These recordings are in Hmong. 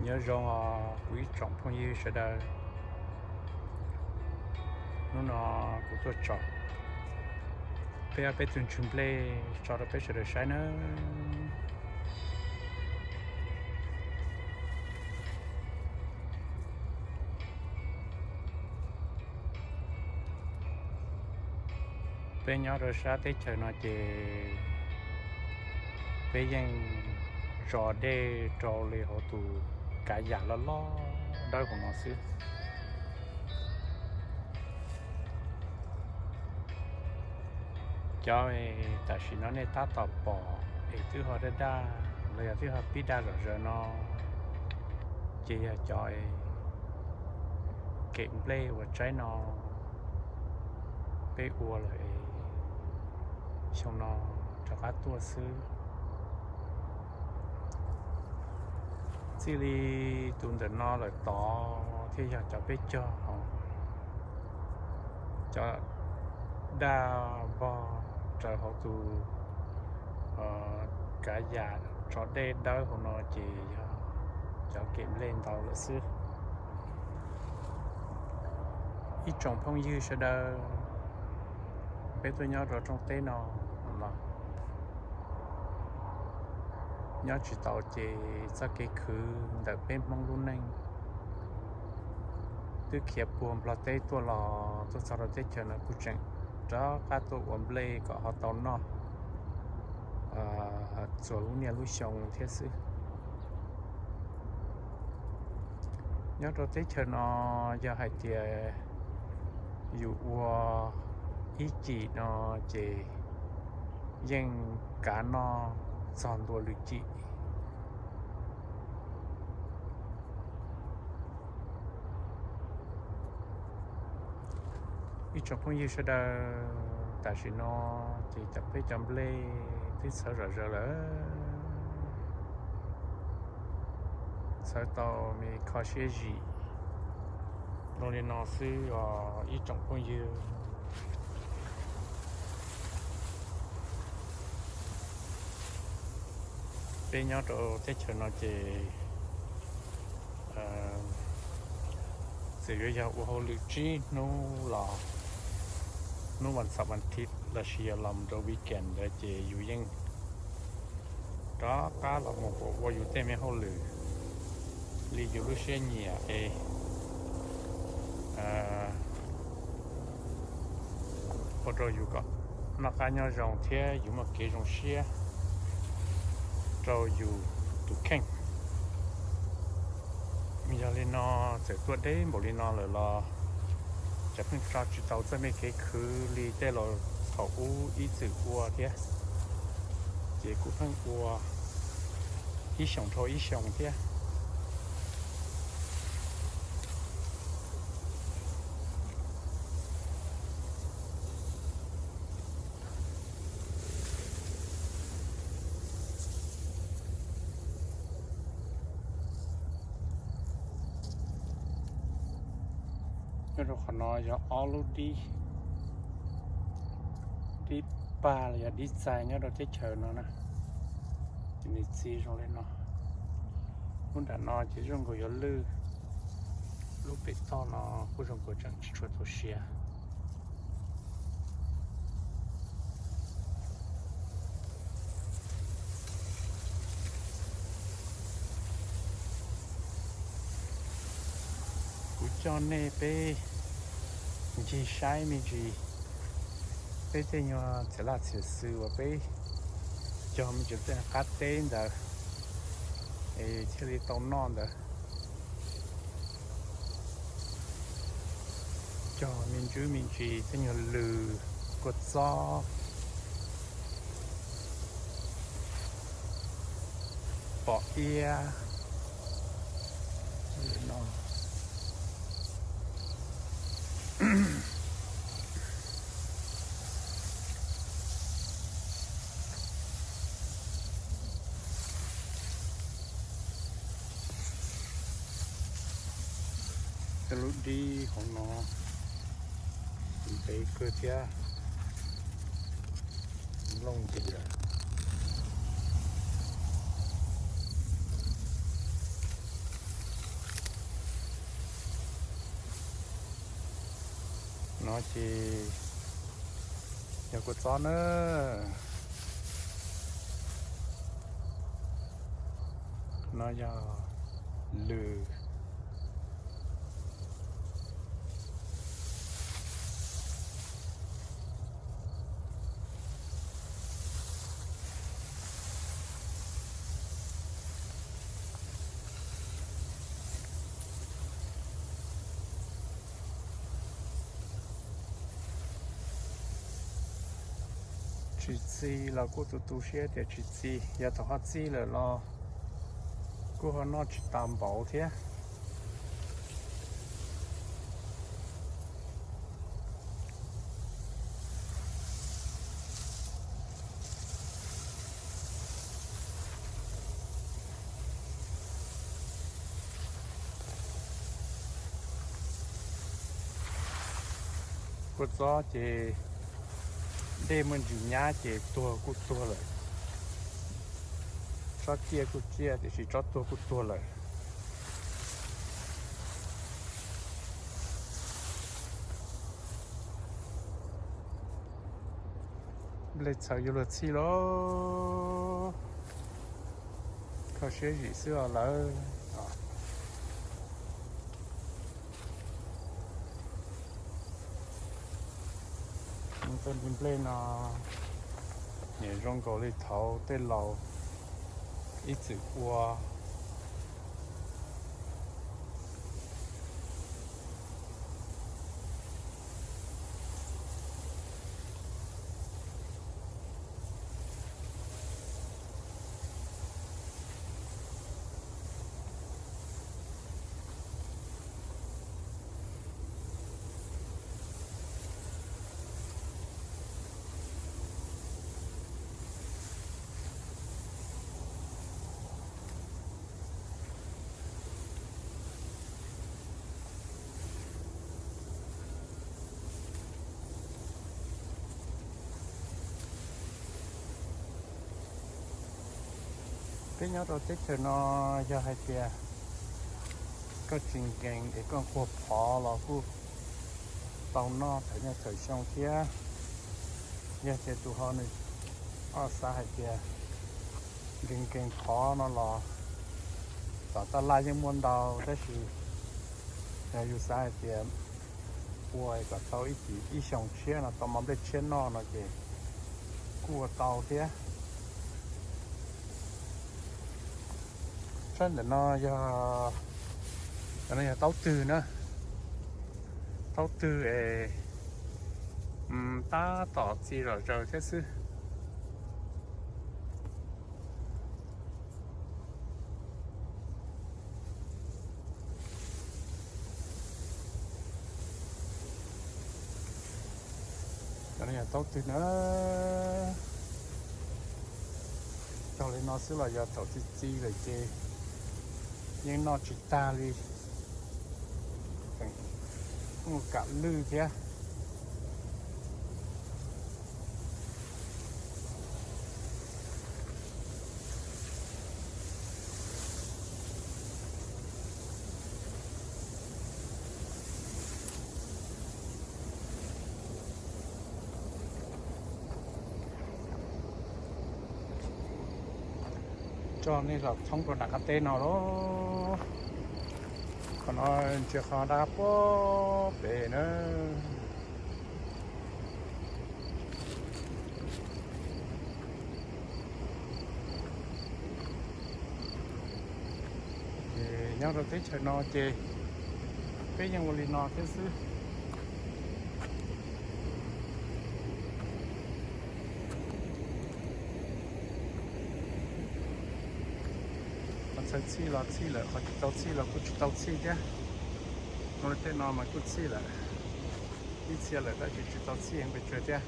Nyob zoo os kuv ib tsoom phooj ywg sawv daws. Hnub no kuv tuaj tsom peb ob peb tug ntsuag nplej tso rau peb sawv daws saib nawb. Peb nyob rau sab teb chaws no ces peb yeej tso dej rau li hauv tus kav yam loj loj dawb hauv no xwb. Cov tam sim no nej tab tom pom es twb ho daj daj los yog twb ho pib daj zom zaws no, ces yog cov kem nplej uas tsaib no peb ua lawm es xyoo no rov qab tuaj xwb. Txij li tus ntawm no lawm tod thiaj yog cov peb cog, cov daj npog raws hauv tus kav yam tso dej dawb hauv no ces yog cov kem nplej ntau lawm xwb. Ib tsoom phooj ywg sawv daws, peb tuaj nyob rau rooj teb no los nyob tsis tau ces txoj kev khwv ntawm peb Hmoob lub neej twb khiav puag Nplog teb tuaj los tuaj txog rau teb chaws no kuj tseem rov qab tuaj ua nplej kom ho tau noj txhua lub niaj lub xyoo thiab xwb. Nyob rau teb chaws no yog hais tias yus ua ib cim no ces yeej kav noj txog ntua lwm cim. Ib tsoom phooj ywg sawv daws, tam sim no ces cov peb cov nplej twb txhawv zom zaws lawm, txhawv tau me kho siab zim zoo li no xwb os ib tsoom phooj ywg. Peb nyob rau teb chaws no ces txawm yuav yog ua hauj lwm tsib hnub los hnub vas xaum vas thiv lossis yog los rau weekend ntawd ces yus yeej rov qab los mus ua yus tej me hauj lwm li yus lub siab nyiam es ua rau yus kom noj qab nyob zoo thiab yus muaj kev zoo siab rau yus tus kheej. Yog li no, txawm tuaj deb npaum li no lawm los ces pheej tso tsis tau txoj me kev khwv li tej laus thaum ub ib txwm ua thiab, ces kuv pheej ua ib xyoos dhau ib xyoos thiab. Nyob rau qhov no yog ob lub dib, dib pag los yog dib txais nyob rau teb chaws no na. Ces nws txi zoo li no. Lub nram no ces zoo nkaus yuav lwj, lub pem toj no kuj zoo nkaus tseem tsis tshua txaus siav. Kuv coj nej peb ncig saib me ntsis peb tej nyuag txiv laj txiv xwm uas peb cog me ntsis tej qab teb ntawd es thiaj li tau noj ntawd. Cog me ntsis me ntsis tej nyuag lws, kua txob, pom iab no. Tej lub dib hauv no ntev kawg thiab, nplooj nti lawm. Ces yog kua txob na, no yog lws. Tsis txi los kuj tu tu siab tias tsis txi, yog thaum ho txi lawm los kuj ho noj tsis tas npaum thiab. Kua txob ces dej muaj ntsis nyab ces tuag kuj tuag lawm. Tsob ciaj kuj ciaj tiam sis tsob tuag kuj tuag lawm. Nplej txhaws yuav luag txhij lauj. Kho siab zim xwb os lawv. Txoj nplej no nws zoo nkaus li thaud tej laus ib txwm ua. Peb nyob rau teb chaws no yog hais tias koj tsis nkees es koj nquag phov los kuj tau noj thaum nyob thaum xyoo thiab. Yog tias tus ho nws xav hais tias nkees nkees phov no los tom taj laj yeej muaj ntau, tab sis yog yus xav hais tias ua kom tau ib xyoos tshiab no tau mov nplej tshiab noj no ces kuj ua tau thiab. Sab ntawm no yog, no yog taub twg na, taub twg es tab tom txi zom zaws thiab xwb. Cov no yog taub twg na, cog li no xwb los yog thaum txi txiv lawm ces yeej noj tsis tag li, tseem kam lwj thiab. Tso nej los thoob rau nram qab teb no lauj. Qhov no ntsia qhov dab puag pem na. Ces nyob rau teb chaws no ces peb yeej ua li no thiab xwb. Qhov txhawj txhij los txhij lawm, qhov tsis txaus txhij los kuj tsis txaus txhij thiab. Ua li tej no mas kuj txhij lawm, ib txhia lawm tab sis tsis txaus txhij heev pes tsawg thiab.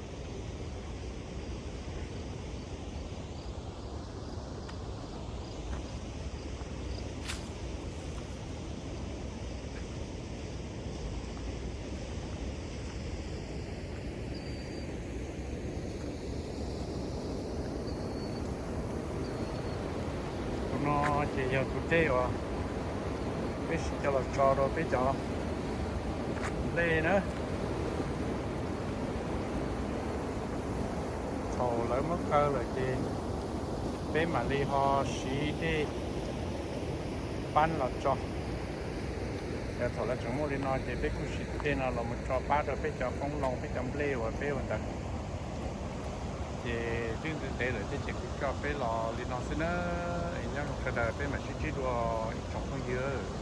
Tus no ces yog tus dej uas peb siv coj los tso rau peb cov nplej na. Thaum lawv muab kaw lawm ces peb mam li ho siv tej pab los tso. Yog thaum lawv tseem muaj li no ces peb kuj siv tej no los mus tso pab rau peb cov qoob loo, peb cov nplej uas peb ua ntawd. Ces twb ntev ntev lawm thiab ces kuv coj peb los li no xwb na. Es nyob zoo sawv daws, peb mam sib ntsib dua ib tsoom phooj ywg.